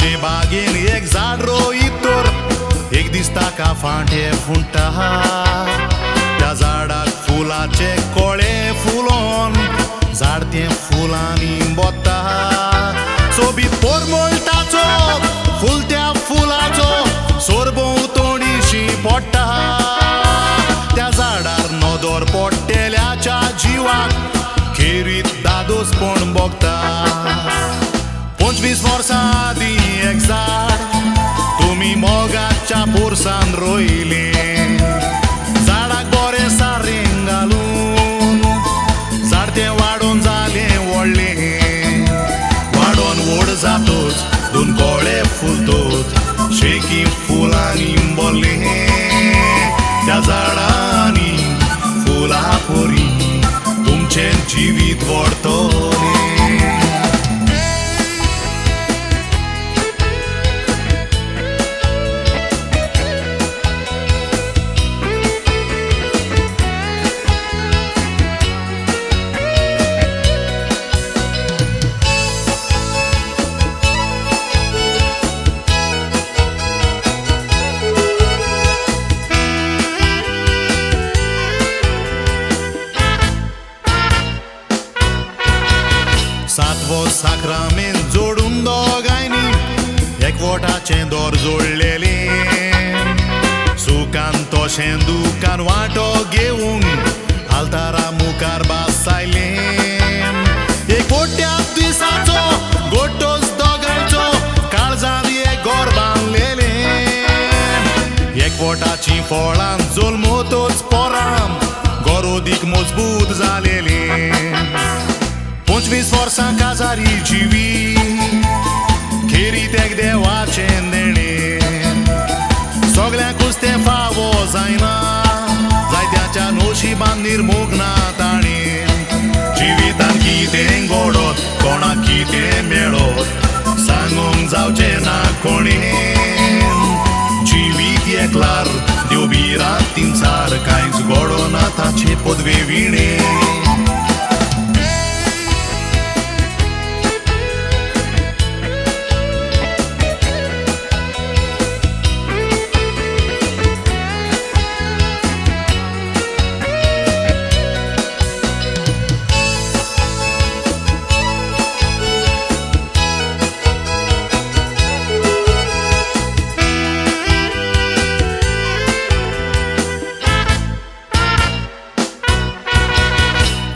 देवाचे बागेन एक झाड रोयत तर एक दीस ताका फांटे फुंटा. त्या झाडाक फुलाचे कोळे फुलोन झाड तें फुलांनी बोता. सोबीत पोरमोळटाचो फुल त्या फुलाचो सोरभोंवतणीशी पडटा. त्या झाडार नदर पडटेल्याच्या जिवाक खेरीत दादोसपण भोगता. 25 वर्सां आदीं एक झाड तुमी मोगाच्या पोरसान रोयलें. झाडाक बरें सारें घालून झाड तें वाडोवन जालें व्हडलें. वाडोवन व्हड जातच दोन कोळे फुलतच शेकी फुलांनी भरलें. त्या झाडांनी फुलां परी तुमचें जिवीत व्हडतलें. सातवो साक्रामेंत जोडून दोगांयनी एकवटाचें दोर जोडलेलें. सुखान तशें दुखान वांटो घेवन आल्तारा मुखार बसायलें. एक मोट्या दिसाचो गोटोच दोगांयचो काळजान एक घर बांदलेलें. एकवटाचीं फळां जल्मतच पोरां गोरोदीक मजबूत जालेलें. 25 वर्सां काजारी जिवी खेरीत एक देवाचें देणें. सगल्यांकूच तें फावो जायना जायत्याच्या नशिबान निर्मूंक ना ताणें. जिवितान कितें घडत कोणाक कितें मेळत सांगूंक जावचें ना कोणें. जिवीत एकलार देव भिरांत तिनसार कांयच घडना ताचे पदवे विणें.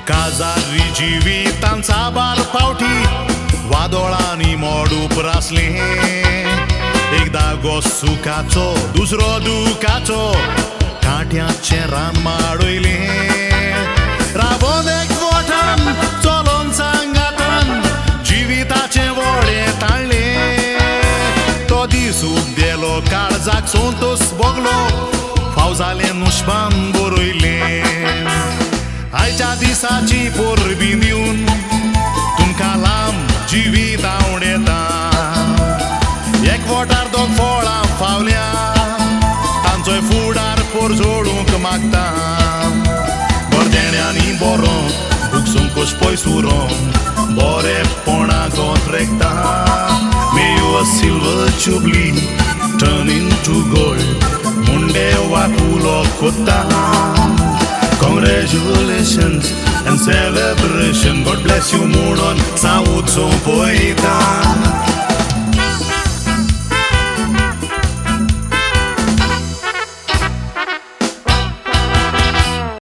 काजारी जिवितान साबार फावटी वादोळांनी मोड उप्रासलें. एकदां गो सुखाचो दुसरो दुखाचो कांट्याचें रान माडयलें. रावोन एकवटान चलोन सांगातान जिविताचें व्हडें ताणलें. तो दीस उदेलो काळजाक संतोस भोगलो फाव जालें नुस्बान बरयलें. आयच्या दिसाची परबी दिवन तुमकां लांब जिवीत आवडटा. एकवटार दोग फळां फावल्या तांचोय फुडार पोरजोडूंक मागता. बरदेण्यांनी बरो दुखसूंकच पयस उरोन बरेपणा गोत रेखता. May your silver jubilee turn into gold मुंडे वाकुलो कोत्ता. Congratulations and celebration. God bless you, Munon. Saud Sopoita.